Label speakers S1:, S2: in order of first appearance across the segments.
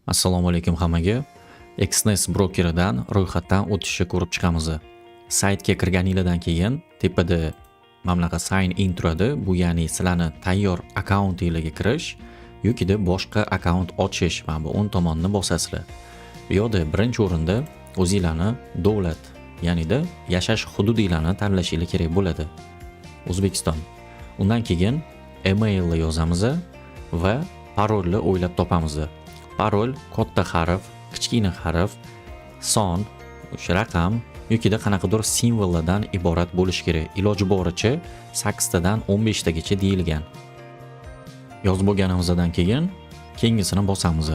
S1: Assalomu alaykum hammaga. Exness brokeridan ro'yxatdan o'tishni ko'rib chiqamiz. Saytga kirganinglardan keyin tepada mana bunaqa sign in turadi. Bu ya'ni sizlarni tayyor akkauntinglarga kirish yokida boshqa akkaunt ochish. Mana bu o'ng tomonni bosasizlar. Bu yoqda birinchi o'rinda o'zinglarni davlat, ya'nida yashash hududinglarni tanlashinglar kerak bo'ladi. O'zbekiston. Undan keyin emailni yozamiz va parolni o'ylab topamiz. Parol katta harf, kichkina harf, son, o'sha raqam yokida qanaqadir simvollardan iborat bo'lishi kerak. Iloji boricha 8 tadan 15 tagacha deyilgan. Yozib bo'lganimizdan keyin keyingisini bosamiz.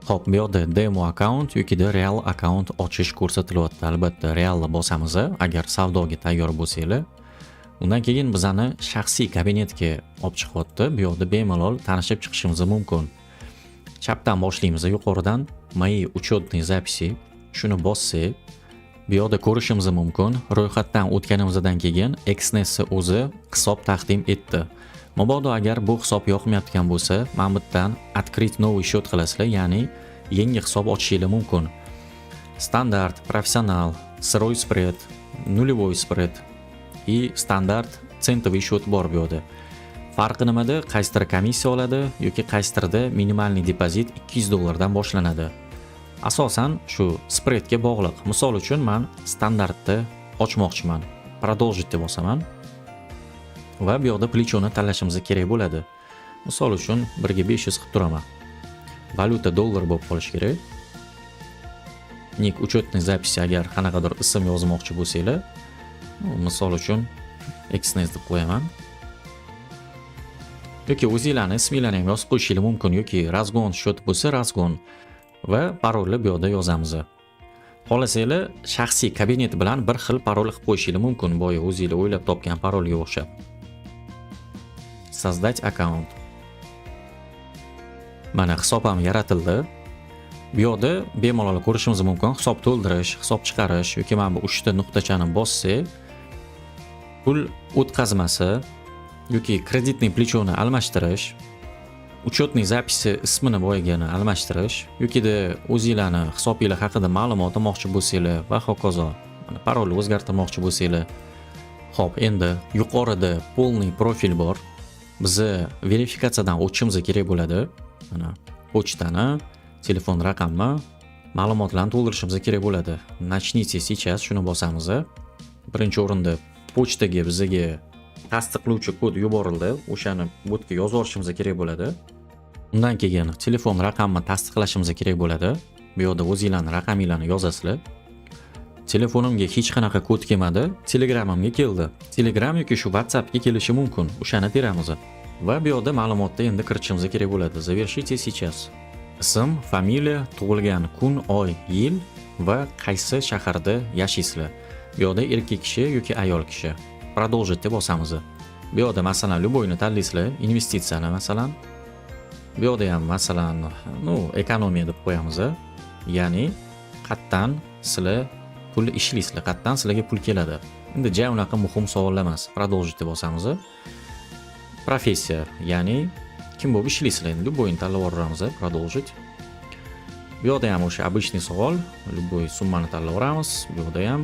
S1: Xo'p, bu yoqda demo akkaunt yokida real akkaunt ochish ko'rsatilyapti. Albatta, realni bosamiz agar savdoga tayyor bo'lsanglar. Undan keyin bizani shaxsiy kabinetga olib chiqyapti. Bu yoqda bemalol tanishib chiqishimiz mumkin. Chapdan boshlaymiz, yuqoridan "Мои учетные записи", shuni bossak, bu yoqda ko'rishimiz mumkin. Ro'yxatdan o'tganimizdan keyin Exness o'zi hisob taqdim etdi. Mabodo agar bu hisob yoqmayotgan bo'lsa, mana bu yerdan "Открыть новый счет" qilasizlar, ya'ni yangi hisob ochishinglar mumkin. Standart, professional, сырой спред, нулевой спред и стандарт центовый счет bor bu yoqda. Farqi nimada? Qaysidir komissiya oladi yoki qaysidirda минимальный депозит 200 dollardan boshlanadi. Asosan shu spredga bog'liq. Misol uchun men standartni ochmoqchiman. "Продолжить" deb bosaman. Va bu yoqda плечо ni tanlashimiz kerak bo'ladi. Misol uchun 1 ga 500 qilib turaman. Valyuta dollar bo'lib qolishi kerak. Ник учетной записи, agar qanaqadir ism yozmoqchi bo'lsanglar, misol uchun Exness deb qo'yaman. Yoki o'zinglarni isminglarni ham yozib qo'yishinglar mumkin yoki разгон счет bo'lsa, разгон va parolni bu yoqda yozamiz. Xohlasanglar, shaxsiy kabinet bilan bir xil parol qilib qo'yishinglar mumkin, boya o'zinglar o'ylab topgan parolga o'xshab. Создать аккаунт. Mana, hisob ham yaratildi. Bu yoqda bemalol ko'rishimiz mumkin. Hisob to'ldirish, hisob chiqarish yoki mana bu uchta nuqtachani bossak, pul o'tkazmasi yoki кредитный плечо ni almashtirish, учетный записи ismini boyagini almashtirish yokida o'zinglarni hisobinglar haqida ma'lumot olmoqchi bo'lsanglar va hokazo. Mana, parolni o'zgartirmoqchi bo'lsanglar. Xo'p, endi yuqorida полный profil bor. Bizni verifikatsiyadan o'tishimiz kerak bo'ladi. Mana, pochtani, telefon raqamni, ma'lumotlarni to'ldirishimiz kerak bo'ladi. "Начните сейчас", shuni bosamiz. Birinchi o'rinda pochtaga bizaga tasdiqlovchi kod yuborildi. O'shani botga yozib olishimiz kerak bo'ladi. Undan keyin telefon raqamini tasdiqlashimiz kerak bo'ladi. Bu yoqda o'zinglarni raqaminglarni yozasizlar. Telefonimga hech qanaqa kod kelmadi, Telegramimga keldi. Telegram yoki shu WhatsAppga kelishi mumkin. O'shani teramiz. Va bu yoqda ma'lumotni endi kiritishimiz kerak bo'ladi. "Завершите сейчас". Ism, familiya, tug'ilgan kun, oy, yil va qaysi shaharda yashaysizlar. Bu yoqda erkak kishi yoki ayol kishi. "Продолжить" deb bosamiz. Bu yoqda, masalan, любой ni tanlaysizlar, investitsiyani masalan. Bu yoqda ham, masalan, ну, экономия deb qo'yamiz. Ya'ni qayerdan sizlar pul ishlaysizlar, qayerdan sizlarga pul keladi. Endi ja unaqa muhim savollar emas. "Продолжить" deb bosamiz. Профессия, ya'ni kim bo'lib ishlaysizlar, endi любой ni tanlab yuboramiz. "Продолжить". Bu yoqda ham o'sha обычный savol, любой summani tanlab yuboramiz. Bu yoqda ham,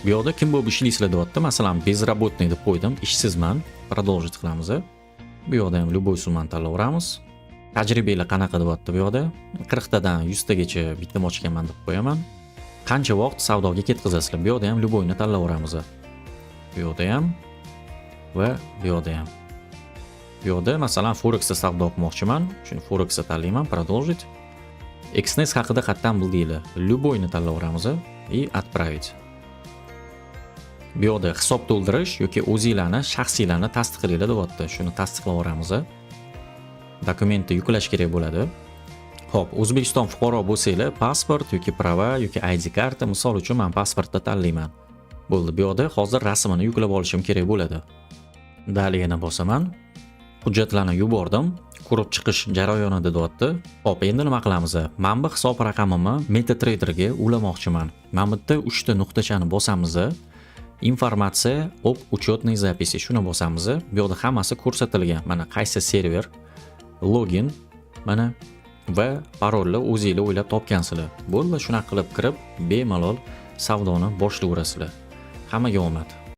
S1: bu yoqda kim bo'lib ishlaysizlar deyapti. Masalan, безработный deb qo'ydim, ishsizman. "Продолжить" qilamiz. Bu yoqda ham любой summani tanlab yuboramiz. Tajribanglar qanaqa deyapti bu yoqda. 40 tadan 100 tagacha bitim ochganman deb qo'yaman. Qancha vaqt savdoga ketkazasizlar? Bu yoqda ham любой ni tanlab yuboramiz. Bu yoqda ham va bu yoqda ham. Bu yoqda, masalan, Forexda savdo qilmoqchiman. Shuni Forexda tanlayman, "Продолжить". Exness haqida qayerdan bildinglar? Любой ni tanlab yuboramiz и "Отправить". Bu yoqda hisob to'ldirish yoki o'zinglarni shaxsiylarni tasdiqlanglar deyapti. Shuni tasdiqlab yuboramiz. Dokumentni yuklash kerak bo'ladi. Xo'p, O'zbekiston fuqaro bo'lsanglar, pasport yoki права yoki ID karta, misol uchun men pasportni tanlayman. Bo'ldi, bu yoqda hozir rasmini yuklab olishim kerak bo'ladi. Далее ni bosaman. Hujjatlarni yubordim. Ko'rib chiqish jarayonida deyapti. Xo'p, endi nima qilamiz? Men bu hisob raqamimni MetaTraderga ulamoqchiman. Mana bu yerda uchta nuqtachani bosamiz. "Информация об учетной записи", shuni bosamiz. Bu yoqda hammasi ko'rsatilgan. Mana, qaysi server, Login mana va parolni o'zinglar o'ylab topgansizlar. Bo'ldi, shunaqa qilib kirib, bemalol savdoni boshlayverasizlar. Hammaga omad.